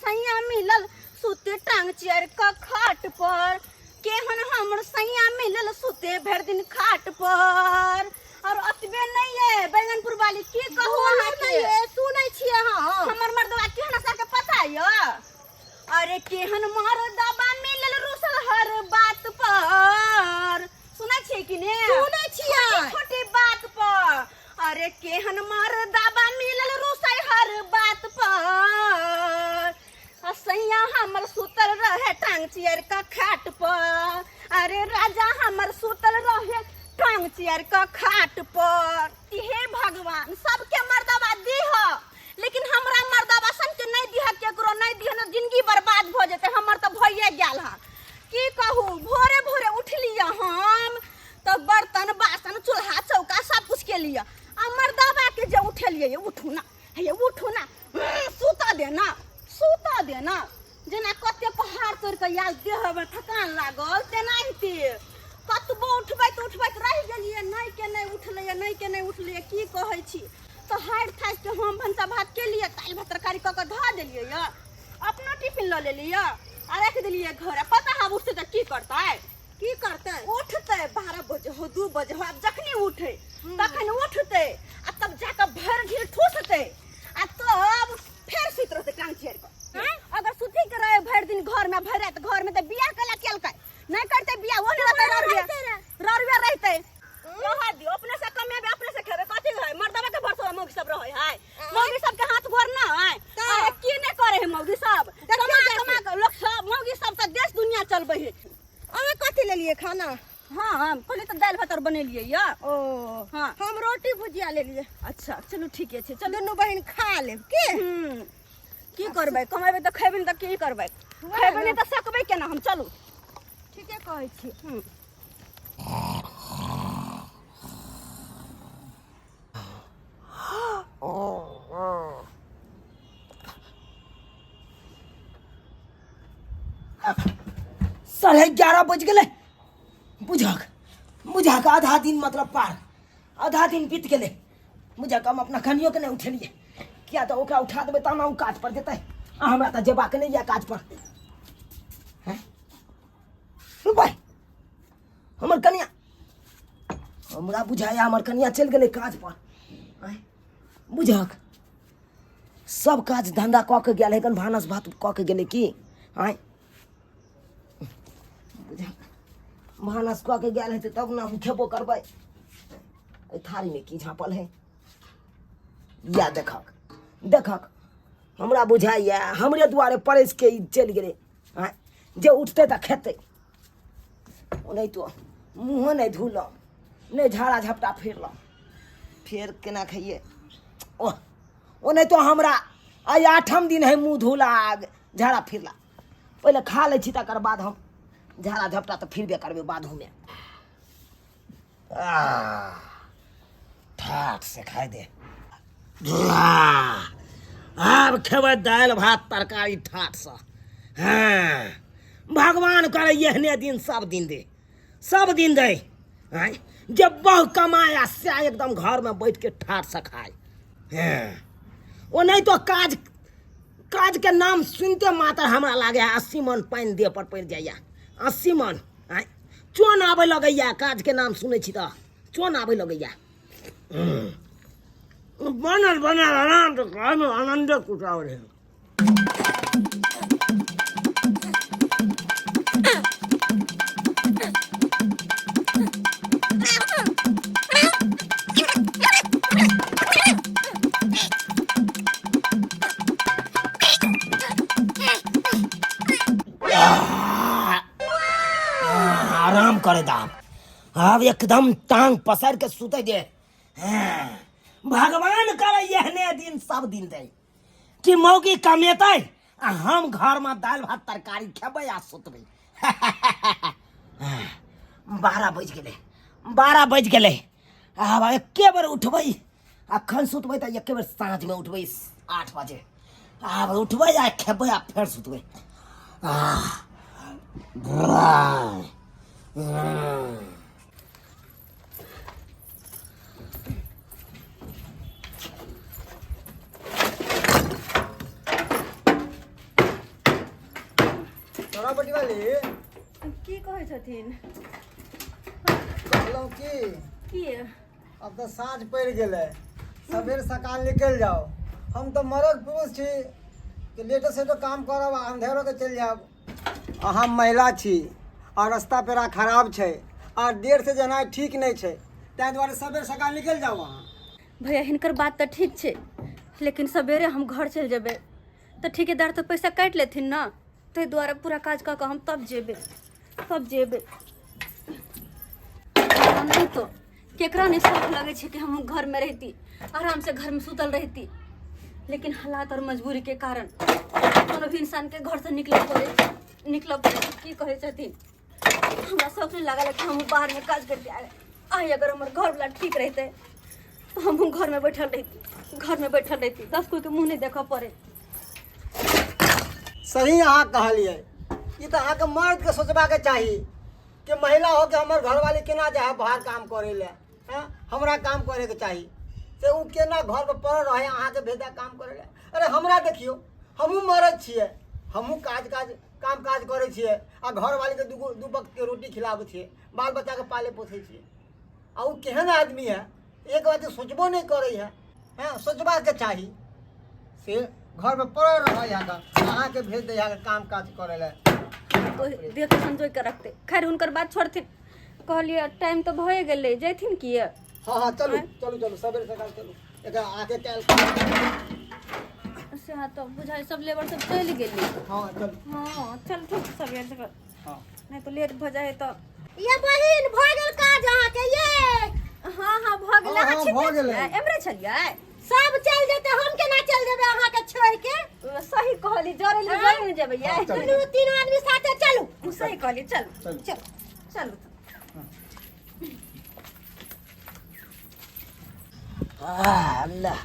सैया मिलल सुते टांग चेर क खाट पर, केहन हमर सैया मिलल सुते भरि दिन खाट पर। और अतबे नहीं है बैगनपुर वाली, की कहू अहाँ के? सुनै छियै हम। हमर मर्दवा केहन अहाँके पता य? अरे केहन मर्दवा मिलल रुसल हर बात पर, सुनै छियै कि ने? सुनै छियै। छोटी छोटी बात पर। अरे केहन मर्दवा मिलल रुसै हर बात पर, आ सैया हमर सुतल रहे टांग चियर का खाट पर। अरे राजा हमर सुतल रहे टांग चियर का खाट पर। हे भगवान, सबके मर्दवा दीह, लेकिन हमरा मर्दवा सन के नहीं दीह, केकरो नहीं दीह न जिंदगी बर्बाद भ जेतै। हमर तऽ भइए गेल हन, की कहू। भोरे भोरे उठलियै हम तऽ बर्तन बासन चूल्हा चौका सब कुछ के लिए, आ मर्दवा के जे उठेलियै, उठू ना, हे उठू ना, सुतऽ दे ना, सुतऽ दे ना। जेना कते पहाड़ तोड़ि कऽ आयल देहमे थकान लागल तेनाहिते कतबो उठबैत उठबैत रहि गेलियै, नहि के नहि उठलैए, नहि के नहि उठलैए। की कहै छी, तऽ हारि थाकि कऽ हम भनसा भात केलियै, दालि भात तरकारी कऽ कऽ धऽ देलियै यऽ, अपनो टिफिन लऽ लेलियै आ राखि देलियै घर। पता हम उठतै तऽ की करतै? की करतै? उठतै 12 बजे हो, 2 बजे हो, आब जखनी उठे तखन उठतै आ तब जाकऽ भरि ढील ठूसतै आ तब फेर सुति रहतै टांग चियर कऽ। अगर सुति के रहे भरि दिन घर में, भरि राति घर में, तऽ बियाह कला केलकै? नहि करतै बियाह, ओ नहि रहतै, ररुए ररुए रहतै। रह दियौ, अपने से कमेबै अपने से खेबै, कथी है मर्दबा के भरोसा मौगी सब रहै है? मौगी सब के हाथ गोर ना है? अरे की नहि करे है मौगी सब, कमा कमा के लोक सब मौगी सब तऽ देश दुनिया चलबै है। अहाँ कथी लेलियै खाना? हाँ, हम कहलियै तऽ दालि भात और बनेलियै यऽ। ओ हाँ। हम रोटी भुजिया लेलियै। अच्छा चलू ठीके छै, चलू दुनू बहिन खा लेब की। की करबै, कमेबै तऽ खेबै, नहि तऽ की करबै? खेबै नहि तऽ सकबै केना हम? चलू ठीके कहै छी। 11:30 बज गेलै। बुझक बुझक आधा दिन मतलब पार आधा दिन बीत गेलै। बुझक हम अपना कनियोके नहि उठेलियै, किया तऽ ओकरा उठा देबै तहन ओ काज पर जेतै, आ हमरा तऽ जेबाक नहि यऽ काज पर। हैं? भाइ हमर कनिया, हमरा बुझाया हमर कनिया चलि गेलै काज पर। आँय, बुझक सब काज धंधा कऽ के गेल है, भानस भात कऽ के गेलै की? आँय, बुझक भानस कऽ के गेल हेतै तब ने हम खेबो करबै। एहि थारीमे की झाँपल है? या देखक देखक, हमरा बुझाइए हमरे दुआरे परसि के ई चलि गेलै। आँय, जे उठतै तऽ खेतै, ओनाहितो मुँहो नहि धुलहुँ, नहि झाड़ा झपटा फिरलहुँ, फेर केना खइए? ओह, ओनाहितो हमरा आइ आठम दिन है मुँह धोला आ झाड़ा फिरला। पहिले खा लै छी, तकर बाद हम झाड़ा झपटा तऽ फिरबे करबै बादोमे। ठाठ से खाइ दे। आब खेबै दालि भात तरकारी ठाठसँ। हँ, भगवान करे एहने दिन सब दिन दे, सब दिन दे। आँय, जे बहु कमाए आ सएह एकदम घरमे बैठ के ठाठसँ खाय। हँ, ओ नहि तो काज काजके नाम सुनिते मात्र हमरा लागै है 80 मन पानि देह पर पड़ि जाइए, 80 मन। आँय, चोन आबै लगैए, काजके नाम सुनै छी तऽ चोन आबै लगैए। बनल बनल आराम से खायमे आनंदे कुछ और है। आराम करे दा, आब एकदम टांग पसार के सुते दे। हाँ, भगवान करे एहने दिन सब दिन दे कि मौगी कमेतै आ हम घर में दालि भात तरकारी खेबै आ सुतबै। 12 बजि गेलै, 12 बजि गेलै। आब एके बेर उठबै, अखन सुतबै तऽ एके बेर साँझमे उठबै 8 बजे। आब उठबै आ खेबै आ फेर सुतबै। आह, अंजलि। की कहै छथिन? कहलहुँ की की? अब तऽ साँझ पड़ि गेलै, सबेर सकाल निकलि जाउ। हम तऽ मरद पुरुष छी कि लेटो सेटो काम करब आ अन्धेरो के चलि जायब। अहाँ महिला छी आ रस्ता पेरा खराब छै आ देर से जेनाइ ठीक नहि छै, ताहि दुआरे सबेर सकाल निकलि जाउ अहाँ। भैया, हिनकर बात तऽ ठीक छै, लेकिन सवेरे हम घर चलि जेबै तऽ ठेकेदार तऽ पैसा काटि लेथिन ने, ताहि दुआरे पूरा काज कऽ कऽ हम तब जेबै, तब जेबै। नहीं तो केकरा नहीं शौक लगै छै कि हम घरमे रहिती, आरामसँ घरमे सुतल रहिती, लेकिन हालात और मजबूरी के कारण कोनो भी इंसानके घरसँ निकलऽ पड़ै छै, निकलऽ पड़ै छै। की कहै छथिन? हमरा शौक नहि लागल कि हम बाहरमे काज करती। आइ अगर हमर घरवला ठीक रहितै तऽ हमहूँ घरमे बैठल रहिती, घरमे बैठल रहिती, 10 कोइके मुँह नहि देखऽ पड़ै। सही अहाँ कहलियै, ई तऽ अहाँके मर्दके सोचबाके चाही कि महिला होके हमर घरवाली केना जाइ है बाहर काम करै लए। हँ, हमरा काम करैके चाही से ओ केना घर पर पड़ल रहै, अहाँके भेजा काम करै लए। अरे हमरा देखियौ, हमहूँ मरद छियै, हमहूँ काज काज काम काज करै छियै आ घरवालीके दूगो दू वक्तके रोटी खिलाबै छियै, बाल बच्चाके पालै पोसै छियै। आ ओ केहन आदमी है, एक बात सोचबो नहि करै है। हँ, सोचबाके चाही से घरमे पड़ल रहै है, अहाँके भेज दै है काम काज करै लए। देख संजोग के रखते। खैर, हुनकर बात छोड़थिन, कहलियै टाइम तऽ भए गेलै, जैथिन किए? हाँ हाँ, चलू चलू चलू, सवेरे सकाल चलू, एकरा आके काल्हि। से तऽ बुझाइ सब लेबर सब चलि गेलै। हाँ, चलू। हाँ, चल ठीक, सवेरे सकाल। हाँ। नहि तऽ लेट भऽ जाइ है तऽ। ये बहिन, भऽ गेल काज अहाँके ये? हाँ हाँ, भऽ गेलै। हाँ, अहाँ हाँ, छिपे भऽ गेलै। छलियै? एम्हरे छलियै? सब चलि जेतै, हम केना चलि जेबै अहाँके छोड़ि के? सही कहली, जरे ले जरे ने जेबै ये। चलू। दुनू तीन आदमी साथे चलू। सही कहली, चलू। चलू। चलू चलू। अल्लाह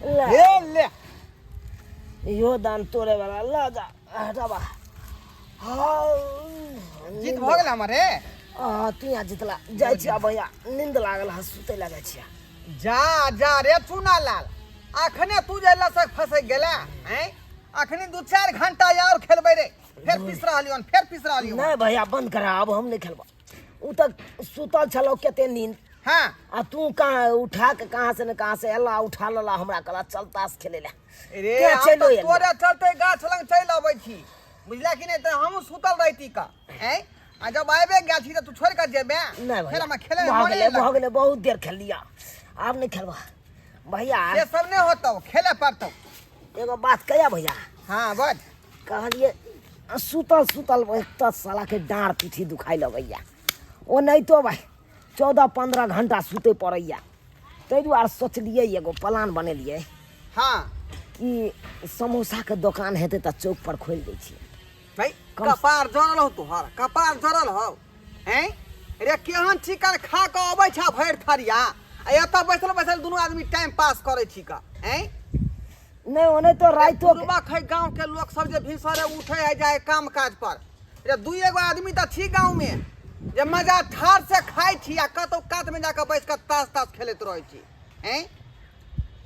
अल्लाह। हे ले। इहो दान तोड़े वाला ल जा हटाबा। हाँ। जीत भऽ गेल हमर रे। आ तू यहाँ जितला। जाइ छिया भैया, नींद लागल है, सुते लगे छिया। जा जा रे चूना लाल, अखने तू जे लसक फसक गेला हैं, अखनी 2-4 घंटा और खेलबै रे, फेर पिस रहलियन, फेर पिस रहलियन। नहीं भैया, बंद करा, अब हम नहीं खेलबा। उ तक सुतल छलो कते नींद। हाँ। आ तू कहाँ उठा के कहाँ से न कहाँ से एला, उठा लेला हमरा, कहला चल ताश खेले ला। रे क्या हम चलो तऽ एलियै? तोरे चलते गाछ लग चलि अबै छी, बुझला कि नहि? तऽ हमहूँ सुतल रहिती का हैं, आ जब आबे गेल छी तऽ तू छोड़ि कऽ जेबे? नहीं फेर भैया, हमरा खेले भऽ मने गेलै, नहि भऽ गेलै, बहुत देर खेल लिया, आब नहीं खेलबा भैया। से सब नहि होतौ, खेले पड़तौ। एगो बात कहिया भैया? हाँ, बज। कहलिए सुतल सुतल एक तऽ साला के डाँड़ पीठी दुखाइ लगैया। ओ नहीं तो भाई 14-15 घंटा सुते पड़ैया, ताहि दुआरे सोचलियै एगो प्लान बनेलियै कि समोसा के दोकान हेतै तऽ चौक पर खोलि दै छियै। भाई, कम कपार जरल हो तोहर, कपार जरल हो हैं रे? केहन चिकन खा कऽ अबै छ भरि थरिया आ एतऽ बैसल बैसल दुनू आदमी टाइम पास करै छी का हैं? नहि, ओने तो राइतो के- बुढ़बा है गांव के लोग सब जे भिनसरे उठे है जाए काम काज पर रे, दुई एगो आदमी तऽ छी गांव में जे मजा ठार से खाइ छी आ कतौ कात में जाके बैस कऽ ताश ताश खेलैत रहै छी हैं।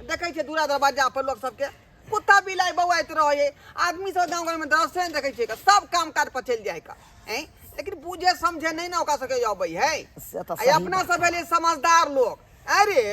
देखै छियै दूरा दरवाजा पर लोग सबके कुत्ता बिलाइ बौआइत रहै, आदमी सब गाँव घरमे दरसे नहि देखै छियै, सब काम काज पर चलि जाइ का हैं, लेकिन बुझे समझे नहि ने ओकरा सबके अबै है। से तऽ आ सही अपना बात। सब भेलियै समझदार लोग। अरे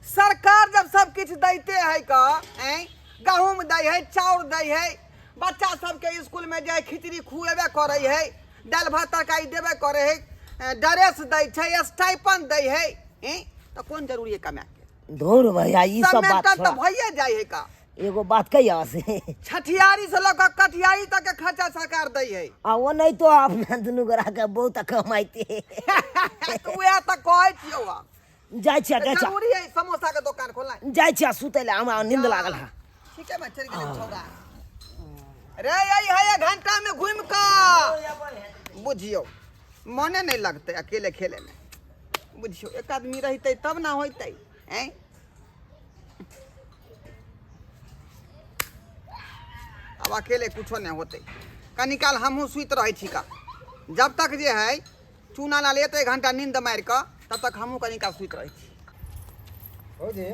सरकार जब सब किछु दैते है का हैं, गहूम दै है, चाउर दै है, बच्चा सबके स्कूल में जाय खिचड़ी खुएबे करै है, दालि भात तरकारी देबे करै है, ड्रेस दै छै, स्टाइपन दै है हैं, तऽ कोन जरूरी है कमाए के? धुर भैया, ई सब बात मेंटल तऽ छोड़ा। भइए जाइ है का। एगो बात कहिया से? छठियारी से लऽ कऽ कटिहारी तक के खर्चा सरकार दै है। आ ओ नहीं तो अपना दुनू गोरा के बहुत कमाइते। तऽ उएह तऽ कहै छियौ हम। जाइ छियै, जाइ छियै। जरूरी है समोसा के दोकान खोलनाइ? जाइ छियै सुतै लए, हमरा नींद लागल है। ठीके बा, चलि गेलै छौड़ा रे। यही है एक घंटा में घूमि कऽ, बुझियौ मने नहीं लगतै अकेले खेले में। बुझियौ एक आदमी रहितै तब ना होइतै हैं। अब अकेले कुछो नहीं होतै। कनी काल हमहूँ सुति रहै छी का, जब तक जे है चूना लाल एतै एक घंटा नींद मारि कऽ, तब तक हमहूँ कनी काल सुति रहै छी। भौजी।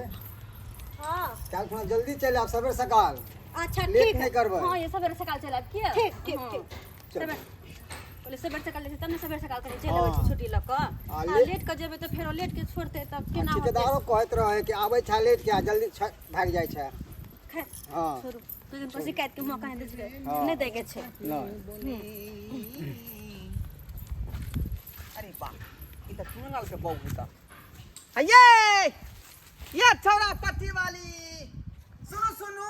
हाँ। काल्हि खुना जल्दी चलि आयब सबेर सकाल। अच्छा। लेट ठीक नहि करबै। हाँ, ये सवेरे सकाल चलब किया। ठीक ठीक। हाँ। ठीक। सबेर पहिले सबेर सकाल जाइ छै तब ने सबेर सकाल कनि चलि अबै छै छुट्टी लऽ कऽ। आ आ लेट कऽ जेबै तऽ फेरो लेट के छोड़तै तब केना होतै? ठेकेदारो कहैत रहे कि आबै छै लेट के आ जल्दी भागि जाइ छै। खैर हँ छोड़ू, दू दिन पर शिकायत के मौका नहि दै छै। हँ। नहि दैके छै। नहि। अरे वाह, ई तऽ चुनलाल के बहू है तऽ। ये ये छौड़ा पट्टी वाली, सुनू सुनू।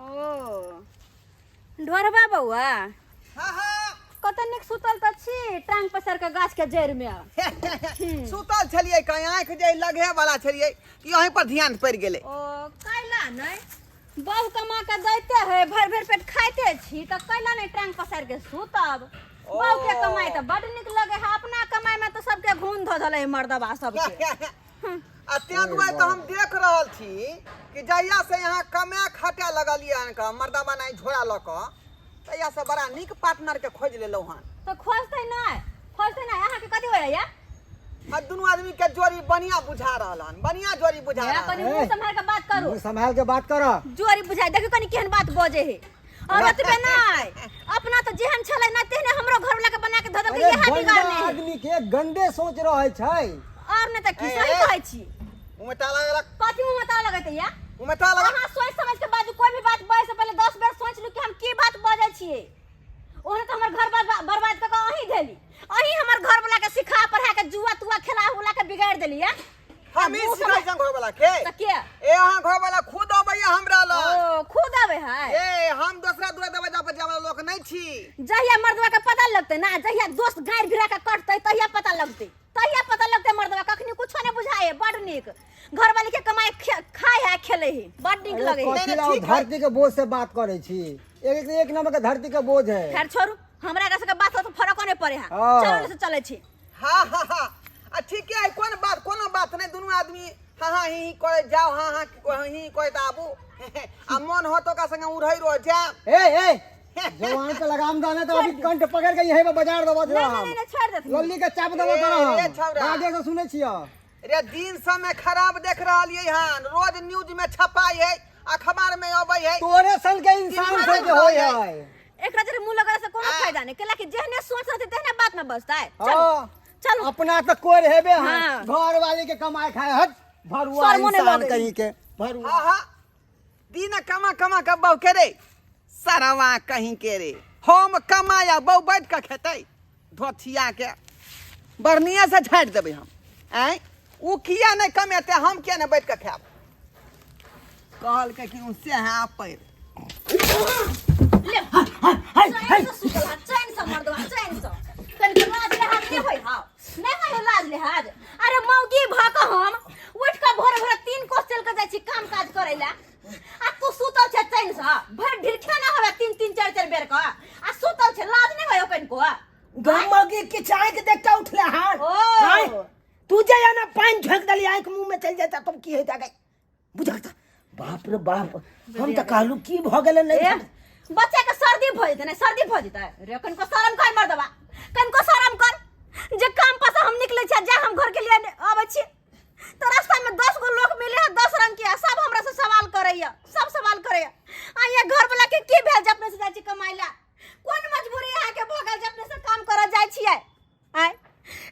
ओ ढोरबा बौआ। हाँ हाँ। कत नीक सुतल तऽ छी टांग पसार के गाछ के जड़ि मे। सुतल छलियै कहीं आँखि जे लगे वाला छलियै कि अहीं पर ध्यान पड़ि गेलै। ओ कैला नहि बहु कमा के दैते है, भरि भरि पेट खाइते छी तऽ कैला नहि टांग पसार के सुतब? बहु के कमाइ तऽ बड नीक लगे है, अपना कमाइ में तऽ सबके घून धऽ धले है मर्दबा सबके। आ तें दुआरे तऽ हम देख रहल छी कि जहिया से यहाँ कमाए खटाए लगलियै हन कऽ मर्दाबा नहि झोरा लऽ कऽ, तहिया से बड़ा नीक पार्टनर के खोजि लेलहुँ हन। तऽ खोजतै नहि, खोजतै नहि, अहाँके कथी होइया? आ दुनू आदमी के जोड़ी बढ़िया बुझा रहल हन, बढ़िया जोड़ी बुझा रहल कनि हन। मुँह सम्हारि के बात करू। मुँह सम्हाल के बात कर। जोड़ी बुझाइ, देखियौ कनि केहन बात बजै है। और ओतबे नहि, अपना तऽ जेहन छलै ना तेहने हमरो घरवला के बना के धऽ देलकै, अरे इएह गंदा बिगाड़ने है। आदमी के गंदे सोच रहे छै। और नहि तऽ की, ए, सही ए। कहै छी। मुँह में ताला लगलक। कथी मुँह में ताला लगेतै या? मुँह में ताला लगा। अहाँ सोचि समझ के बाजू, कोई भी बात बजै से पहिले 10 बेर सोचि लू कि हम की बात बजै छियै। ओहने तऽ हमर घर बर्बाद कऽ कऽ अहीं देली, अहीं हमर घरवला के सिखा पढ़ा के जुआ तुआ खेला उला के बिगाड़ि देली या। हम ही मुँह सिखाइ छन घरवाला के। तऽ के? ए अहाँ घरवाला खुद अबैया हमरा लग। ओ खुद अबै है? ए हम दोसरा दूरा दरवाजा पर जाय वाला लोक नहि छी। जहिया मर्दवा के पता लगतै ना, जहिया दोस्त गारि भिड़ा के कटतै तहिया पता लगतै, तहिया पता लगतै मर्दवा कखनी कुछो नहि बुझाए। बड नीक घरवाली के कमाई खाय है खेले है, बड नीक अरे लगे है। कथी नहीं, ला ठीक है। धरती के बोझ से बात करे छी, एक एक नंबर के धरती के बोझ है। खैर छोड़ू, हमरा एकरा सबके बात से फरको नहि पड़े है। हाँ। चलो से चलै छी। हाँ हाँ हाँ, आ ठीक है, कोन बात, कोनो बात नहीं, दुनू आदमी हाँ हाँ ही ही करे जाओ, हाँ हाँ ही ही करे आबू, आ मन हो तो का संगे उड़ै रह जा। ए ए जवान के लगाम दाने तो अभी कंठ पकड़ के यहीं पे बाजार दबा नहीं दे। नहीं नहीं, छोड़ देथिन। लल्ली के चाप दबा ए, तोरा ए, छौड़ा। आगे से सुनै छियो। रे दिन समय खराब देख रहलियै हन, रोज न्यूज में छपाई है, अखबार में अबै है। तोरे सन के इंसान दिमाग सब के होय है। है। एकरा जरे मुंह लगला से कोनो फायदा नहीं, केला कि जेहने सोच रहते तेहने बात में बजतै। चलो हाँ। चलो। अपना तो कोई हेबे है। हाँ। घर वाले के कमाए खाए हट भरुआ शर्मो नहीं इंसान लगे। कहीं के भरुआ। हाँ हाँ, दिन कमा कमा के बहु के रे सरवा कहीं के रे, हम कमाया बहु बैठ के खेतै, धोथिया के बढ़िया से झाड़ि देबै हम। आँय उ किया नहि कमेतै, हम किया नहि बैठ के खायब? कहलकै कि उ से है पैर। ले चैन से सुतल हा, चैन से मर्दवा, चैन से। कनिक लाज लिहाज नहि होइ हौ, नहि होइ हौ लाज लिहाज? अरे मौगी भऽ कऽ हम उठि कऽ भोरे भोरे 3 कोस चलि कऽ जाइ छी काम काज करै लए, आ तू सुतल छै चैन से, भरि ढीर खाना होबे 3 3 4 4 बेर कऽ, आ सुतल छै, लाज नहि होइ हौ कनिको? मौगी किछु आँखि देख कऽ उठले हन। ओ। आँय, तू जे ना पानि झोंकि देली आँखि मुँह में चलि जेता तब की हेतै गै? बुझल तऽ बाप रे बाप, हम तऽ कहलहुँ की भऽ गेलै नहि ए, बच्चा के सर्दी भऽ जेतै ने, सर्दी भऽ जेतै रे। कनिको शरम कर मर्दबा, कनिको शरम कर। जे काम पर से हम निकलै छियै, जा हम घर के लिए अबै छी तऽ रास्ता में 10 गो लोग मिले है 10 रंग के, सब हमरा से सवाल करैया, सब सवाल करैया, आ यहाँ घर वाला के की भेल जे अपने से जाइ छी कमाइ ला? कोन मजबूरी अहाँ के भऽ गेल जे अपने से काम करऽ जाइ छियै? आय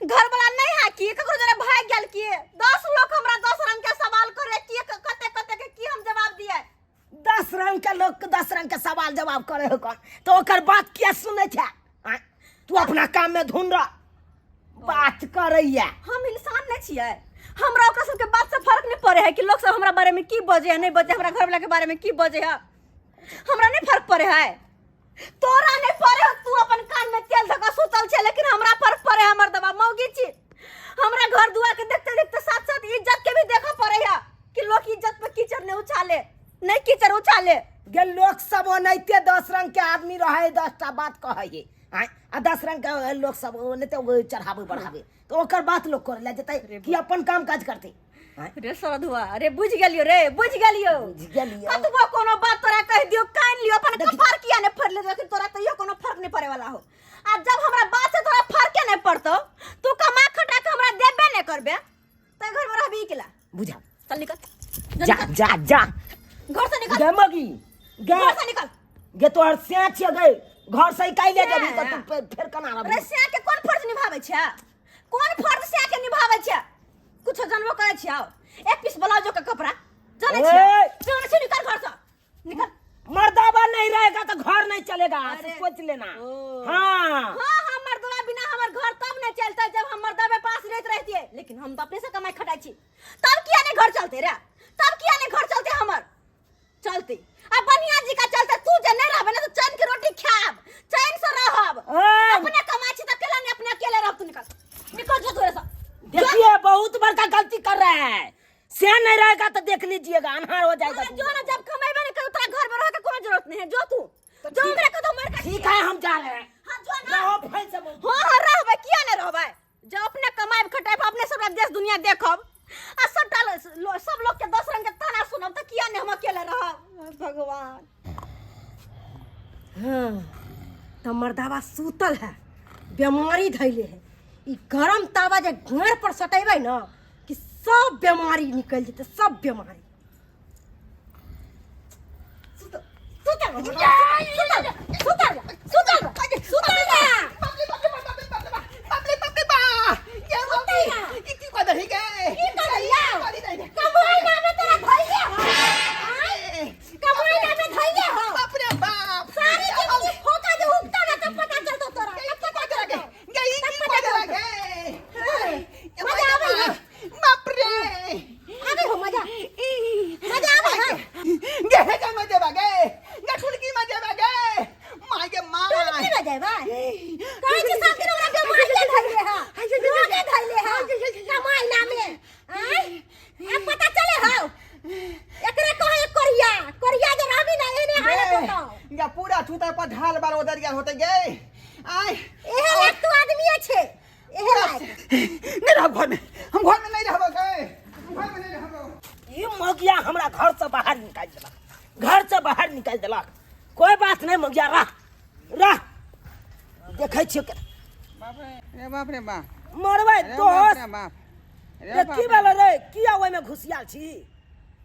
घर वाला नहीं है की ककरो जरे भाग गेल की? 10 लोग हमरा 10 रंग के सवाल करे की, कते कते के की हम जवाब दिए? 10 रंग के लोग के 10 रंग के सवाल जवाब करे हो कौन तो ओकर बात किया सुनै छै? आँय, तू अपना काम में धुन रह, बात करैया। हम इंसान नहीं छियै? हमरा ओकरा सबके बात से फर्क नहीं पड़े है कि लोग सब हमरा बारे में की बजे है नहीं बजे, हमरा घर वाला के बारे में की बजे है, हमरा नहीं फर्क पड़े है। तोरा नहीं पड़े हो, तू अपन कान में तेल धका सुतल छे, लेकिन हमरा फर्क पड़े है। हमर दबा मौगी छी, हमरा घर दुआर के देखते देखते साथ साथ इज्जत के भी देखऽ पड़े है कि लोग इज्जत पे कीचड़ नहीं उछाले, नहीं कीचड़ उछाले। गे लोग सब ओनाहिते 10 रंग के आदमी रहे, 10 टा बात कहै है। आँय, आ 10 रंग के लोग सब ओनाहिते ओ चढ़ाबै बढ़ाबै तऽ ओकर बात लोग करै लए जेतै कि अपन काम काज करतै? आँय? रे सरधुआ, अरे बुझ गेलियो रे, बुझ गेलियो। बुझ गेलियो। कतबो कोनो बात तोरा कहि दियो, कान लियो, अपन कपार किया नहीं फोड़ ले, लेकिन तोरा तैयो कोनो फर्क नहीं पड़े वाला हो। आ जब हमरा बात से तोरा फर्के नहीं पड़तो, तू कमा खटा के हमरा देबे नहीं करबे, त घर में रहबी केला? बुझा। चल निकल। जा जा जा, घर से निकल। गे मगी गे, घर से निकल। गे तोहर से छियै गे, घर से निकालि देबही तऽ तू फेर केना रहबही? रे सिया के कोन फर्ज निभाबै छै? कोन फर्ज सिया के निभाबै छै? कुछो जानबो करै छियै? एक पीस ब्लाउजो के कपड़ा जानै छियै? ए! जानै छियै? निकल घर से, निकल। मर्दाबा नहीं रहेगा तो घर नहीं चलेगा, अरे। सोच लेना। ओ। हाँ हाँ, मर्दवा बिना हमर घर तब नहीं चलता जब हम मर्दवा पास रहते रहती, लेकिन हम तो अपने से कमाई खटाई छी, तब किया नहीं घर चलते रे? तब किया नहीं घर चलते हमर? चलते अब बनिया जी का चलते। तू जे नहीं रहबे ना तो चैन के रोटी खाब, चैन से रहब। ए! अपने कमाई छी त अकेला नहीं, अपने अकेले रहब। तू निकल, निकल जो तोरे से। देखिए, बहुत बड़का गलती कर रहा है। से नहीं रहेगा तो देख लीजिएगा, अनहार हो जाएगा। अरे जो ना, जब कमाईबे नहीं करू तोरा घर में रह के कोनो जरूरत नहीं है। जो तू जो, हमरा को तो मर का। ठीक है, हम जा रहे हैं। हाँ, जो ना। रहो फैल से। हाँ, रहबै, किया नहीं रहबै? जब अपने कमाइब खटाइब, अपने सबटा देश दुनिया देखब आ सबटा सब लोग के 10 रंग के ताना सुनब, तऽ किया नहीं हम अकेले रहब? भगवान। हाँ, तो मर्दावा सूतल है, बीमारी धैले है। ई गरम तावा जे घर पर सटेबै ना कि सब बीमारी निकल जेतै, सब बीमारी। सुतल, सुतल, सुतल, सुतल, सुतल, सुतल ना। बाप रे बाप रे बाप रे बाप रे बाप रे बाप रे बा, ये मौगी, ई की कह दही गे? की करैया? कमाई ना में तोरा धैले हो, आँय? कमाई ना में धैले हो। बाप रे बाप। सारी जिंदगी फोका जे उगता ना तब पता चलतो तोरा, तब पता चलतो। गे, ई की कह दही गे? मजा आबै है? बाप रे। आबै हो मजा? मजा आबै है? गे हे गे मजे बा गे, गे ठुलकी मजे बा गे, माय गे माय। टोलकी बजेबै? कहै छी सब दिन हमरा बेमारिये धैले है, रोगे धैले है कमाई ना में, आँय? आब पता चले हौ? एकरे कहै कोरिया कोरिया, जे रहबी ना एहने हालत होतौ। गे, पूरा छूता पर ढाल बार उधर गया होते गे, आय। एहे लायक तू आदमीये छे, एहे लायक। नहीं रहब घर में, हम घर में नहीं रहब गे, हम घर में नहीं रहब। ई मौगिया हमरा घर से बाहर निकालि देलक, घर से बाहर निकालि देलक। कोई बात नहीं मौगिया, रह रह, देखै छियै के। बाप रे रे बाप रे बाप। मरबै रे बाप दोस्त। रे बाप रे रे बाप। की भेलो रे? किया ओहिमे घुसियाल छी?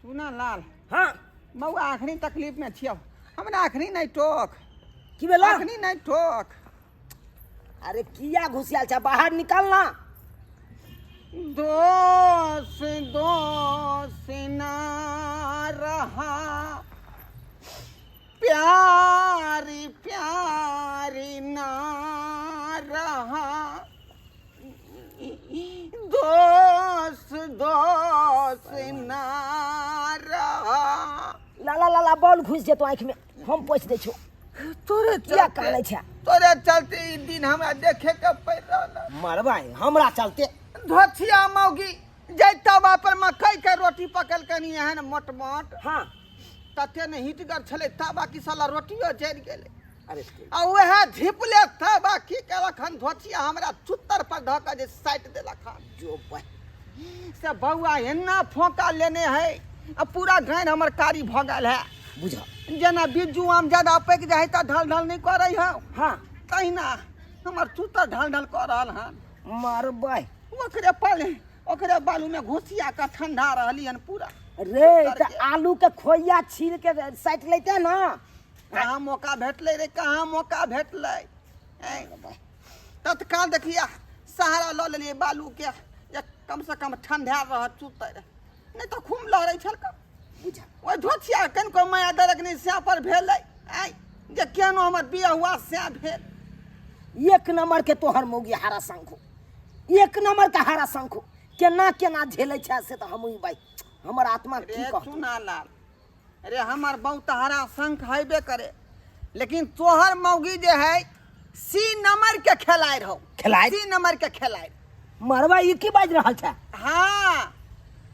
तू ना लाल। हाँ। बौआ, अखनी तकलीफ में छियौ, हमरा अखनी नहीं टोक। की भेलो? अखनी नहीं टोक। अरे किया घुसियाल छै? बाहर निकल ना। दोष दोष ना रहा, प्यारी प्यारी ना रहा, दोष दोष ना रहा। लाला लाला, बॉल घुसि जेतौ आँखिमे, हम पोछि दै छियौ। तोरे किया चलते कानै छै? तोरे चलते ई दिन हमरा देखे के पड़ि रहल। मरबै हमरा चलते? धोथिया मौगी जै तवा पर मकई के रोटी पकेलकनि एहन मोट मोट, तते ने हिटगर छलै तवा कि साला रोटियो जरि गेलै। अरे। आ उएह झिपले तवा की केलक हन धोथिया, हमरा चुत्तर पर धऽ कऽ जे साटि देलक हन। जो बह। से बौआ, एना फोका लेने है आ पूरा गानि हमर कारी भऽ गेल है। बुझ। जेना बिज्जू आम ज्यादा पाकि जाइ है तऽ ढल ढल नहि करै हौ, तहिना हमर चुत्तर ढल ढल कऽ रहल हन। मरबै। ओकरे पले ओकरे बालू में घुसिया कऽ ठंडा रहली हन पूरा। रे, तऽ आलू के खोइया छील के साटि लेते ना। कहाँ मौका भेटलै रे, कहाँ मौका भेटलै? ऐं, तत्काल देखिया सहारा लऽ लेलियै बालू के जे कम से कम ठंडा रहत चुतर, नहि तऽ खूब लहरै छल का। बुझ। ओहि धोथिया कनिको माया दरक नहि सएह पर भेलै, आँय, जे केहनो हमर बियाह हुआ सएह भेल। एक नंबर के तोहर मौगी हारा शंखो, एक नंबर के हारा शंखो, केना केना झेलै छै से तऽ हमही भाई, हमर आत्मा की रे कहतौ। चुना लाल रे, हमर बहुत हरा शंख हेबे करे, लेकिन तोहर मौगी जे है सी नंबर के खेलाइ रहो। खेलाइ? सी नंबर के खेलाइ। मरबा, ई की बाजि रहल छै? हाँ,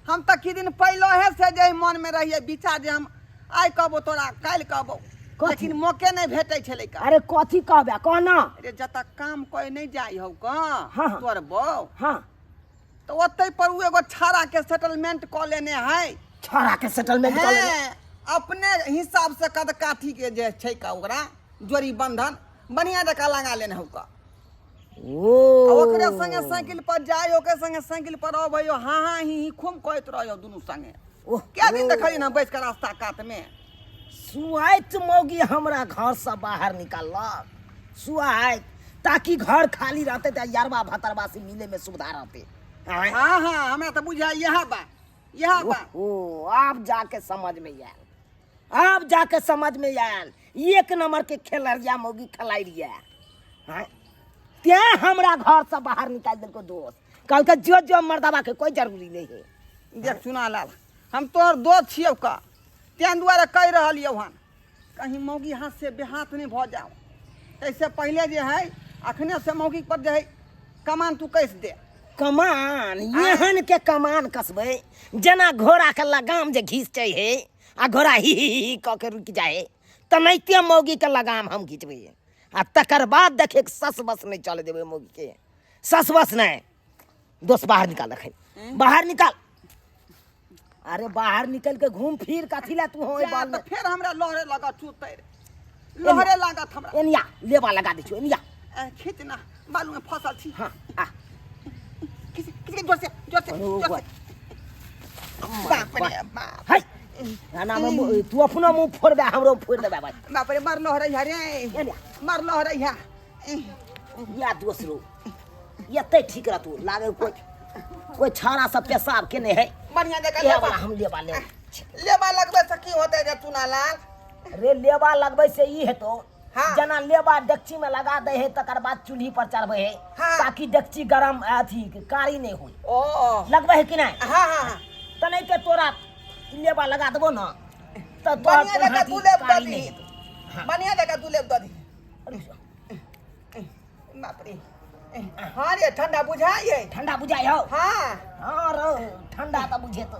हम तऽ की दिन पहले है से जे मन में रहिए विचार जे हम आइ कहबो तोरा, काल्हि कहबो, कथी? लेकिन मौके नहीं भेटै छलै का। अरे कथी कहबे, कह ना। अरे जतऽ काम कोई नहीं जाइ हौ का, हाँ। तोहर बौ, तऽ ओतै पर उ एगो छाड़ा के सेटलमेंट कऽ लेने है। छौड़ा के सेटलमेंट कऽ लेने? हैं, अपने हिसाब से कद काठी के जे छै का ओकरा जोड़ी बंधन बढ़िया जकाँ लगा लेने हौ का। ओ। आ ओकरे संगे साइकिल पर जाय, ओकरे संगे साइकिल पर अबै, हाँ हाँ ही ही खूब कहैत रहौ दुनू संगे। ओह। क्या दिन देखलियै ना बैस के रास्ता कात में। सुआइत मौगी हमरा घर से बाहर निकाललक। सुआइत, ताकि घर खाली रहते तऽ यारबा भतरबा से मिले में सुविधा रहते। आँय? हाँ हाँ, हमरा तऽ बुझाइ इएह बा, इएह बा। ओहो, आब जाके समझ में आयल, आब जाके समझ में आयल, एक नंबर के खेलरिया मौगी खेलाइ रहियै। आँय? तें हमरा घर से बाहर निकालि देलको दोस्त, कहलकै जो जो मर्दबा के कोई जरूरी नहीं है। देख चुना लाल, हम तोहर दोस्त छियौ का, तें दुआरे कहि रहलियौ हन, कहीं मौगी हाथ से बेहाथ नहि भऽ जाओ, ताहिसँ पहिले जे है अखने से मौगी पर जे है कमान तू कस दे। कमान एहन के कमान कसबै जेना घोड़ा के लगाम जे घींचै है आ घोड़ा ही ही ही कऽ के रुकि जाइ है, तेनाहिते मौगी के लगाम हम घिचबै, आ तकर बाद देखे सस बस नहि चले देबै मौगी के, सस बस नहि। दोस्त बाहर निकाल, रखे बाहर निकाल। अरे बाहर निकल के घूम फिर कथी ला तू हो बाल में? फिर हमरा लहरे लगा चूतै, लहरे लागत हमरा। एनिया लेबा लगा दै छियौ, एनिया। खींच ना, बालू में फसल छी। हाँ, आ। खींच, खींच के जोर से, जोर से, जोर से। बाप रे बाप। हाय। ना में तू अपना मुंह फोड़ दे, हमरो फोड़ देबे भाई। बाप रे, मार लहरे है रे। एनिया। मार लहरे है। या दोसरो एते ठीक रहतौ, लागे कोई कोई छाड़ा सब पेशाब केने है। बढ़िया जगह इएह लेबा। वाला हम लेबा लेब। लेबा लगबै से की होतै रे चुनालाल? रे लेबा लगबै से ई हेतौ, हाँ। जेना लेबा डेकची में लगा दै है तकर बाद चूल्ही पर चढ़बै है, हाँ। ताकि डेकची गरम अथी कारी नहि होय। ओ। लगबै है कि नहि? हाँ, हाँ, हाँ। तेनाहिते तोरा लेबा लगा देबो न तऽ तोहर बढ़िया जगह हाथी तू लेब कारी दऽ नहि दही। हेतौ। बढ़िया जगह तू लेब दऽ दही। बाप रे। हाँ रे, ठंडा बुझाइ है। ठंडा बुझाइ हौ? हाँ। हाँ रो, ठंडा तऽ बुझेतौ।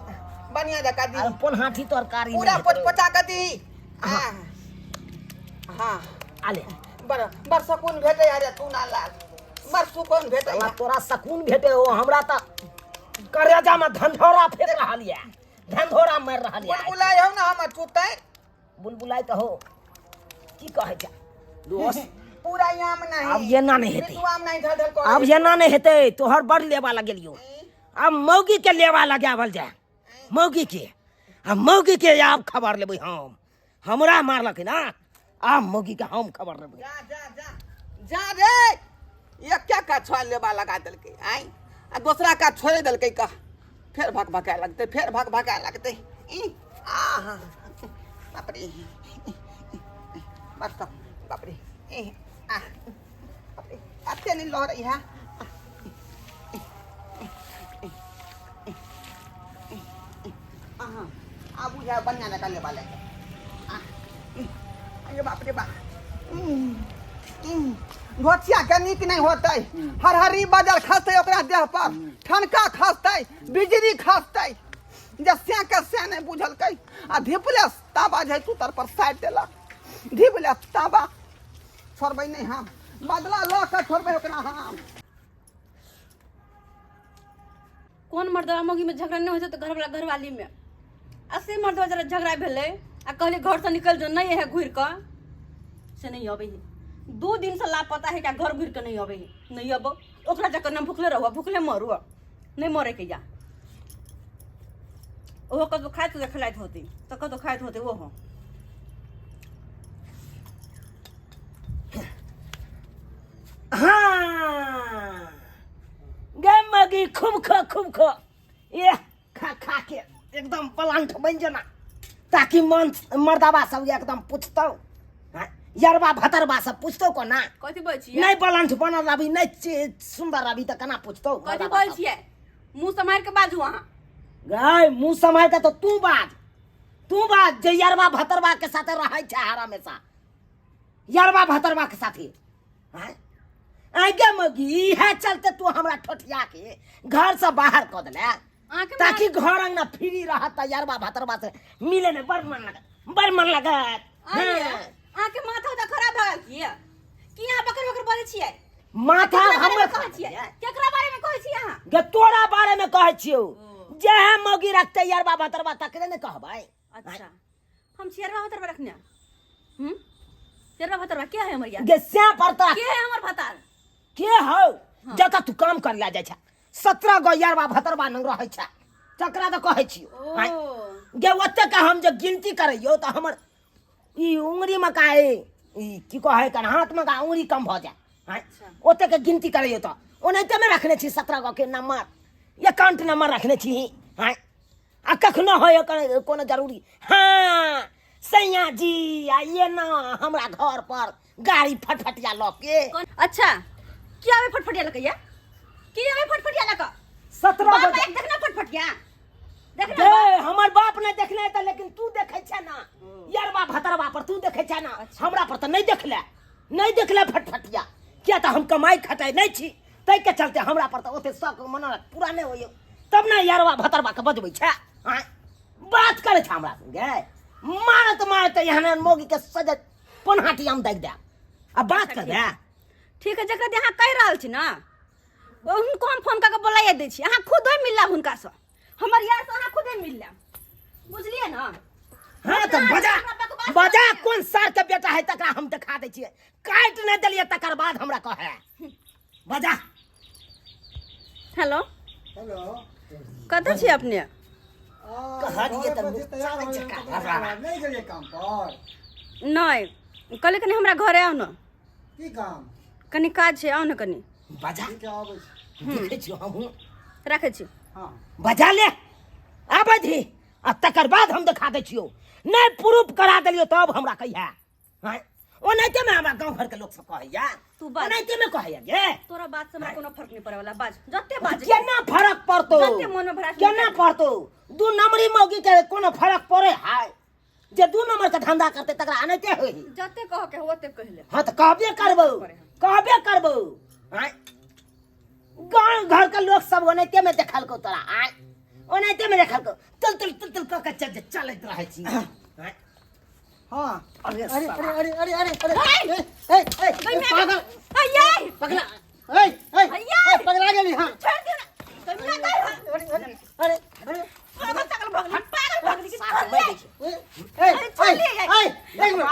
बढ़िया जगह दी। अरे पोन्हाठी तरकारी पूरा नहि पोच हेतौ। पोचा के दी। हाँ। हाँ। आले। बड़ बड़ सुकून भेटै है रे चूना लाल, बड़ सुकून भेटै साला है। तोरा सकून भेटे हो, हमरा तऽ करेजा में धंधोरा फेंक रहल ये, धंधोरा मारि रहल ये। बुलबुलाइ हौ ना हमर चुतै। बुलबुलाइ तऽ हो, की कहै छै दोस्त? पूरा आम नहीं। आब एना नहि हेतै। बिट्टू आम नहीं ढल ढल करै। आब एना नहि हेतै, तोहर बड़ लेबा लगेलियौ, आब मौगी के लेबा लगावल जाय, मौगी के, आ मौगी के आब खबर लेबै हम। हमरा मारलक ना, आब मौगी के हम खबर लेबै। जा जा जा जा रे, एक का छोड़ लेबा लगा देलकै आइ, आ दोसरा का छोड़ देलकै का, फेर भक भकाए लगतै, फेर भक भकाए लगतै। ई आहा बाप रे, बस बाप रे, ए आ बाप रे, अते नहीं लहरै है। आहा आब बुझा बढ़िया जकाँ लेबा लगे। अरे बाप रे बाप, घोचिया के नीक नहीं होतै, हरहरी बजर खसतै ओकरा देह पर, ठनका खसतै, बिजली खसतै, जे से के से नहि बुझलकै, आ धिपले ताबा जे सुतर पर साटि देलक, धिपले ताबा। छोड़बै नहि हम, बदला लऽ कऽ छोड़बै ओकरा हम। कोन मर्दवा मौगी में झगड़ा नहीं होते तो घरवाला घरवाली में असे मर्दवा जरा झगड़ा भेलै आ कहली घर से निकल जो, नहीं है घुर कऽ, से नहीं अबै है। 2 दिन से लापता है क्या, घर घुर के नहीं अबै है, नहीं अबो ओकरा जाकर न भुखले रहुआ, भुखले मरुआ, नहीं मरे के जा। ओहो कतौ खाइत होते, खिलाइत होते तऽ कतौ खाइत होते ओहो। हाँ गे मगी, खूब खो, खूब खो, ये खा खा के एकदम प्लांट बन जाना, ताकि मन मर्दाबा सब एकदम पूछतौ, हाँ, यरबा भतरबा सब पूछतौ कोना। कथी बोल छियै? नहीं प्लांट बनल अभी, नहीं सुंदर अभी तऽ केना पूछतौ कथी मर्दाबा बोल सब? छियै? मुंह सम्हारि के बाजू अहाँ। गै मुंह सम्हारि के तऽ तू बाज, तू बाज जे यरबा भतरबा के साथे रहै छै हर हमेशा, यरबा भतरबा के साथे। हाँ? आगे मगी, इहे चलते तू हमरा ठोठिया के घर से बाहर कऽ देले, अहाँके ताकि घर अंगना फ्री रहत तऽ यरबा भतरबा से मिले में बड़ मन लगत, बड़ मन लगत। हाँ। अहाँके माथा तऽ खराब भऽ गेल की? की अहाँ बकर बकर बोलै छियै? माथा केकरा बारे में हमर कहै छियै? केकरा बारे में कहै छियै अहाँ? गे तोरा बारे में कहै छियौ, जेहे मौगी रखतै यरबा भतरबा तकरे ने कहबै। अच्छा, हम छी यरबा भतरबा रखने। यरबा भतरबा के है हमर यार? गे से पर तोरा के है हमर भतार? के हौ? जतऽ तू काम कर ला जाइ छै 17 गो यरबा भतरबा नंग रहै छै, तकरा तऽ कहै छियौ। ओ। आँय। गे ओते के हम जे गिनती करैयौ तऽ हमर ई उंगरी में काहे ई की कहै कन हाथमे का उंगली कम भऽ जाय आँय ओतेक गिनती करैए तऽ ओनाहिते रखने छी 17 गो के नंबर एकाउंट नंबर रखने छी आँय आ कखनो होय कोनो जरूरी। हाँ सैया जी आइए ना हमरा घर पर गाड़ी फटफटिया लऽ के। अच्छा की आवे फटफटिया लऽ के ये? की आवे फटफटिया लऽ के? 17 बाप गो एक देखना फटफटिया। देखना दे, बाप। हमर बाप नहि देखने हेतै, लेकिन तू देखै छै ना यरबा भतरबा पर तू देखै छै ना। हमरा पर तऽ नहि देखले, नहि देखले फटफटिया, किया तऽ हम कमाइ खटाइ नहि छी, ताहिके चलते हमरा पर तऽ ओते शौक मनोरथ पूरा नहि होइए, तब ने यरबा भतरबा के बजबै छै। आँय बात करै छै हमरा संगे, मारत मारत एहन एहन मौगी के सजत पनहाटी हम दागि देब आ बात करबै। ठीक है, जकरा अहाँ कहि रहल छी ना हुनको हम फोन कऽ के बोलाइए दै छी, अहाँ खुदे मिल लेब हुनकासँ, हमर यारसँ अहाँ खुदे मिल लेब, बुझलियै ना? हाँ तऽ बजा बजा, कोन सार के बेटा है तकरा हम देखा दै छियै, काटि नहि देलियै तकर बाद हमरा कहै बजा। हेलो हेलो, कतऽ छी अपने? कहलियै तऽ घरे पर छी, तैयार हो चक्का गेलहुँ, भरवा। नहि गेलियै काम पर? नहि, कहलियै कनि हमरा घरे आउ ने। की काम? कनि काज छै, आउ ने कनि। बजा। ठीक है, आबै छी। देखै छियौ हमहूँ। राखै छी। हाँ बजा ले, आबै छी आ तकर बाद हम देखा दै छियौ, नहि प्रूफ करा देलियौ तब हमरा कहिया। आँय, ओनाहिते मे हमरा गाँव घरके लोक सब कहैया। तू बाज। ओनाहिते मे कहैया गे। तोरा बात से हमरा कोनो फर्क नहि पड़े वाला, बाज जते बाज। केना फरक पड़तौ? जते मन मे भरास केना निकाल। पड़तौ? दू नंबरी मौगी के कोनो फरक पड़े है? जे दू नंबर के धंधा करते तकरा अनाहिते होई। जते कह के हो ओते कहि ले। हाँ तऽ कहबे करबौ, कहबे करबौ। आँय गाँव घर के लोक सब ओनाहिते मे देखलकौ तोरा। आँय ओनाहिते मे देखलकौ, तुल तुल तुल तुल कऽ के चलैत रहै छी। आँय हाँ अरे अरे साला। अरे अरे अरे अरे अरे ए ए ए पागल अये पगला ए ए भैया! ए, पगला गेली। हाँ छोड़ दियो ना, तुम ना कहि। अरे अरे अरे अरे पागल पागल भगली, पागल भगली कि साला छोड़ दे। मरि ए ए अरे छोड़ दे। ए एक मिनट,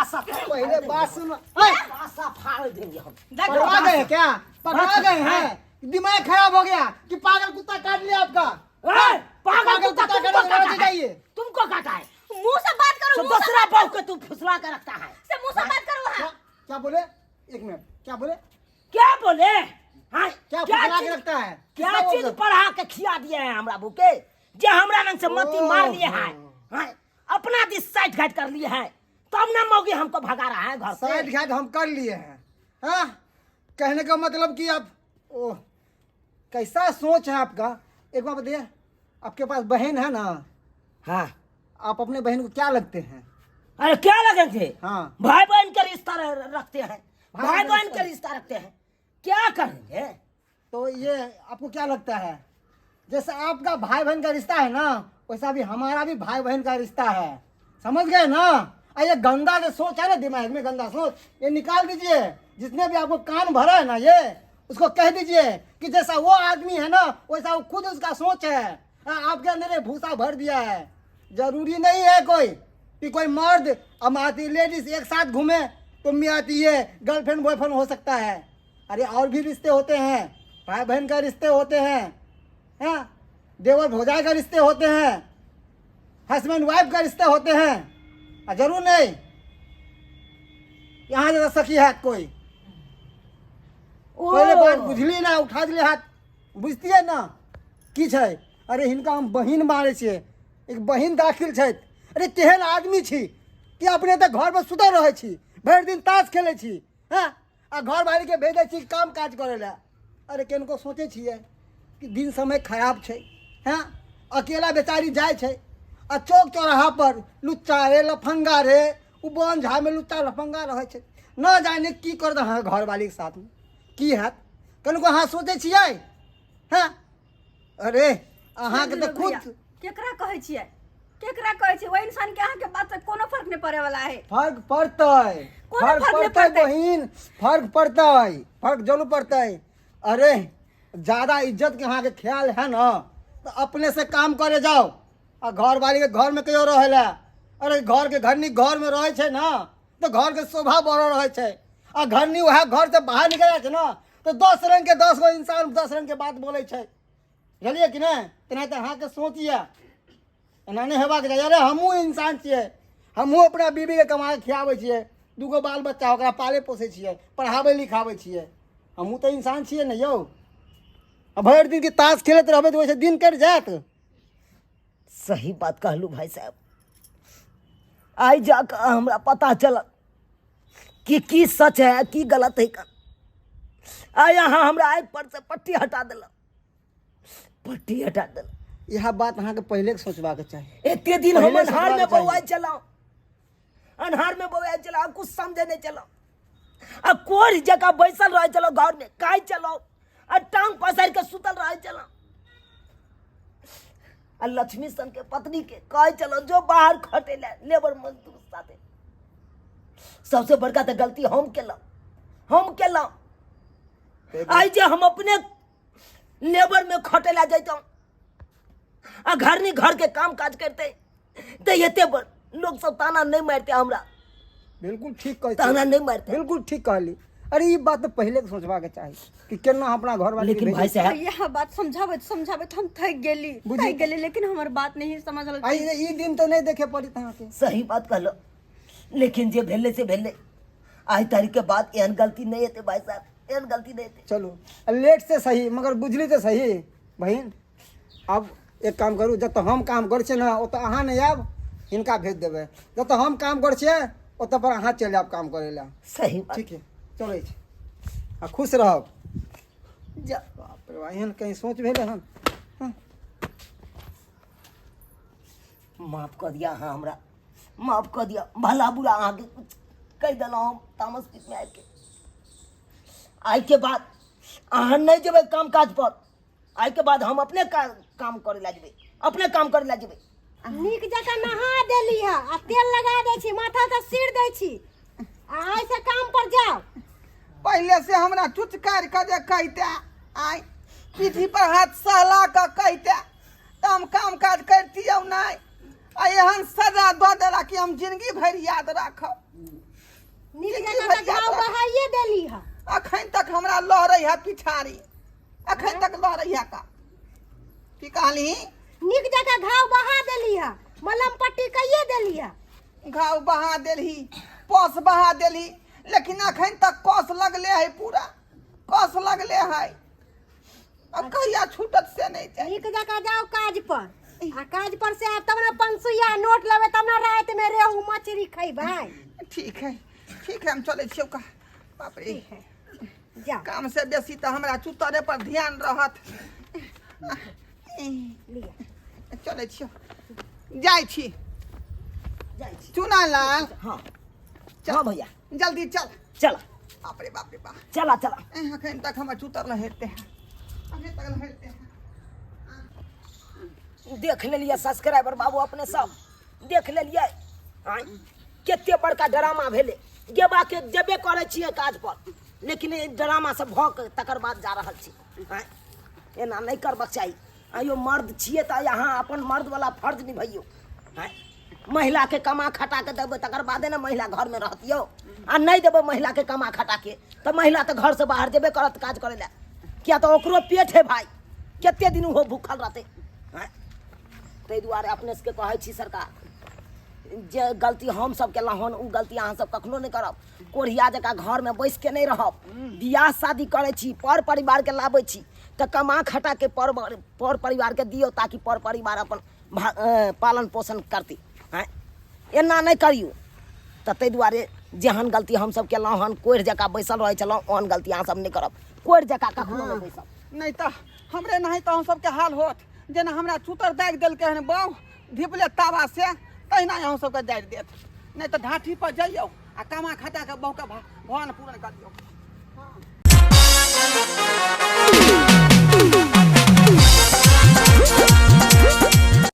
पहले बात सुनो। ए आशा फाड़ देंगे हम। पकड़ा गए क्या? पकड़ा गए हैं? दिमाग खराब हो गया कि पागल कुत्ता काट लिया आपका? ए, पागल कुत्ता काट तुमको लिया, काटा है, जाइए। तुमको काटा है। मुंह से बात करो, तो मुंह से दूसरा बात बहू के तू फुसला के रखता है। से मुंह से बात करो। हाँ क्या क्या बोले? एक मिनट, क्या बोले? क्या बोले? हाँ क्या फुसला के रखता है? क्या किसका चीज बोल? पढ़ा के खिया दिए हैं हमरा भूखे जे हमरा रंग से मती मार लिए हैं। हाँ, अपना this side घाट कर लिए हैं तब ना मौगी हमको भगा रहा है घर से। साइड घाट हम कर लिए हैं। हाँ कहने का मतलब कि आप ओह कैसा सोच है आपका। एक बार बताइए, आपके पास बहन है ना? हाँ। आप अपने बहन को क्या लगते हैं? अरे क्या लगेंगे? हाँ। भाई बहन के रिश्ता रखते हैं, भाई भाई बहन बहन के रिश्ता रखते हैं, क्या करेंगे? तो ये आपको क्या लगता है, जैसे आपका भाई बहन का रिश्ता है ना, वैसा भी हमारा भी भाई बहन का रिश्ता है, समझ गए ना? आ ये गंदा जो सोच है ना दिमाग में, गंदा सोच ये निकाल दीजिए। जिसने भी आपको कान भरा है ना, ये उसको कह दीजिए कि जैसा वो आदमी है ना वैसा वो खुद उसका सोच है। हाँ, आपके अंदर ये भूसा भर दिया है। जरूरी नहीं है कोई कि कोई मर्द और आती लेडीज एक साथ घूमे तो मैं आती है गर्लफ्रेंड बॉयफ्रेंड हो सकता है। अरे और भी रिश्ते होते हैं, भाई बहन का रिश्ते होते हैं, हाँ देवर भौजाई का रिश्ते होते हैं, हस्बैंड वाइफ का रिश्ते होते हैं। और जरूर नहीं यहाँ जरा सखी है कोई। ओ। पहले बात बुझली ना, उठा दिले हाथ, बुझती है ना की छै? अरे हिनका हम बहिन मानै छियै, एक बहिन दाखिल छथि। अरे तेहन आदमी छी कि अपने तऽ घरमे सुतल रहै छी, भरि दिन ताश खेलै छी, हँ आ घरवालीके भेजै छी काम काज करै लए। अरे किनको सोचै छियै कि दिन समय खराब छै, हँ अकेला बेचारी जाइ छै आ चौक चौराहा पर लुच्चा रे लफंगा रे, ओ बन झाड़मे लुच्चा लफंगा रहै छै, न जाने की करत अहाँ घरवालीके साथमे, की हैत कनिको अहाँ सोचै छियै? हँ अरे अहाँके तऽ खुद केकरा कहै छियै, केकरा कहै छियै? ओहि इंसान के अहाँके बात से कोनो फर्क नहि पड़े वाला है। फर्क पड़तै, कोनो फर्क फर्क नहि पड़तै पड़तै। बहिन, फर्क पड़तै, फर्क जरूर पड़तै। अरे ज्यादा इज्जत के अहाँके ख्याल है ना तो अपने से काम करे जाओ आ घरवाली के घर में कहियो रहे ला। अरे घर के घरनी घर में रहै छै ना तो घर के शोभा बढ़ल रहै छै, आ घरनी वएह घर से बाहर निकल जाइ छै ना तो 10 रंग के 10 गो इंसान 10 रंग के बात बोलै छै, बुझलियै कि नहि? तेनाहिते अहाँके सोच यऽ, एना नहि हेबाक चाही। अरे हमहूँ इंसान छियै, हमहूँ अपना बीबीके कमा के खियाबै छियै, दूगो बाल बच्चा ओकरा पालै पोसै छियै, पढ़ाबै लिखाबै छियै। हमहूँ तऽ इंसान छियै ने यौ। आ भरि दिन के ताश खेलैत रहबै तऽ ओहिसँ दिन कटि जायत? सही बात कहलू भाई साहब। आइ जाकऽ हमरा पता चलल कि की सच है की गलत है। आइ अहाँ हमरा आँखि पर से पट्टी हटा देलक, पट्टी हटा देलक। इएह बात अहाँके पहिले सोचबाक चाही। एते दिन हम पहिले अन्हार में सोचबाक चाही। बौआइ छलहुँ, अन्हार में बौआइ छलहुँ, कुछ समझे नहीं छलहुँ आ कोढ़ जकाँ बैसल रहै छलहुँ घर में, खाइ छलहुँ आ टांग पसारि के सुतल रहै छलहुँ आ लक्ष्मी सन के पत्नी के कहै छलहुँ जो बाहर खटे ले लेबर मजदूर साथे। सबसे बड़का तऽ गलती हम केलहुँ, हम केलहुँ। आइ जे हम अपने लेबर में खटे ला जैतहुँ आ घर नहीं घर के काम काज करते तऽ एते लोग सब ताना नहीं मारते हमरा। बिल्कुल ठीक कहै ताना नहीं मारते। बिल्कुल ठीक कहली। अरे ई बात तऽ पहिले सोचबाक चाही कि केना अपना घर वाली। लेकिन भाई साहब, यह बात समझाबैत समझाबैत हम थक गेली, थक गेली, लेकिन हमर बात नहीं समझल। आ ई दिन तऽ नहीं देखे पड़ित अहाँके। सही बात कहलो, लेकिन जे भेलै से भेलै। आइ तारीख के बाद एहन गलती नहीं हेतै भाई साहब, एहन गलती नहीं हेतै। चलू, लेट से सही मगर बुझली तऽ सही बहिन। आब एक काम करू, जतऽ हम काम करै छियै ने ओतऽ अहाँ नहि आयब, हिनका भेज देबै। जतऽ हम काम करै छियै ओतऽ पर अहाँ चलि जायब काम करै लए। सही बात। ठीक है, चलै छी आ खुश रहब। जा। बाप रे बा, एहन कहीं सोच भेलै हन? हँ। माफ कऽ दिया अहाँ हमरा, माफ कऽ दिया। भला बुरा अहाँके कुछ कहि देलहुँ हम तामस पीसमे आबिके। आइके बाद अहाँ नहि जेबै काम काज पर, आइके बाद हम अपने काम करे ला जेबै, अपने काम करे ला जेबै। नीक जकाँ नहा देली है आ तेल लगा दै छी, माथा से सिर दै छी आ आइ से काम पर जाओ। पहिले से हमरा चुचकारि कऽ जे कहिते, आइ पीठी पर हाथ सहला कऽ कहिते तऽ हम काम काज करितियौ नहि। आ एहन सजा दऽ देला कि हम जिंदगी भरि याद राखब। नीक जिंदगी जकाँ भरि तऽ याद घाव राखब। बहाइए देली है। अखन तक हमरा लहरै है पिछाड़ी, अखन तक लहरै है। का की कहली? नीक जकाँ घाव बहा देली है, मलम पट्टी कइए देली है। घाव बहा देलही, पस बहा देलही, लेकिन अखन तक कस लगले है, पूरा कस लगले है। अब कहिया छूटत से नहीं जाए। नीक जकाँ जाओ काज पर आ काज पर से आयब तब ने पंसुइया नोट लेबै, तब ने राति में रेहू मछली खैबै। ठीक है, ठीक है, हम चलै छियौ का। बाप रे। ठीक है, जाओ। काम से बेसी तऽ हमरा चुतरे पर ध्यान रहत। लिअ। चलै छियौ, जाइ छी। जाइ छी। चुना लाल। हाँ हाँ भैया, जल्दी चल। चला। बाप रे बाप रे बाप। चला चला। अखन तक हमर चुतर लहेरते हैं, अखन तक लहेरते हैं। देख लेलियै सब्सक्राइबर बाबू, अपने सब देख लेलियै। आँय, कते बड़का ड्रामा भेलै। गेबाके जेबे करै छियै काज पर, लेकिन ई ड्रामा सब भऽ के तकर बाद जा रहल छी। आँय, एना नहि करबाक चाही। आइयो मर्द छियै तऽ अहाँ अपन मर्दवला फर्ज निभैयौ। आँय, महिलाके कमा खटा के देबै तकर बादे ने महिला घरमे रहत यौ। आ नहि देबै महिलाके कमा खटा के तऽ महिला तऽ घरसँ बाहर जेबे करत काज करै लए, किया तऽ ओकरो पेट है भाई, कते दिन ओहो भूखल रहतै? आँय, ताहि दुआरे अपने सबके कहै छी सरकार, जे गलती हमसब केलहुँ हन ओ गलती अहाँ सब कखनो नहि करब। कोढ़िया जकाँ घरमे बैस के नहि रहब। बियाह शादी करै छी, पर परिवारके लाबै छी तऽ कमा खटा के पर परिवारके दियौ ताकि पर परिवार अपन पालन पोषण करती। आँय, एना नहि करियौ। तऽ ताहि दुआरे जेहन गलती हमसब केलहुँ हन, कोढ़ि जकाँ बैसल रहै छलहुँ, ओहन गलती अहाँ सब नहि करब। कोढ़ि जकाँ कखनो नहि बैसब। नहि तऽ हमरे नहि तऽ अहाँ सबके हाल होत जेना हमरा चुतर दागि देलकै हन बाउ धिपले तावा से, तहिना अहाँ सबके दागि देत। नहि तऽ ढाठी पर जइयौ आ कमा खटा के बहुके भरण पूरण करियौ।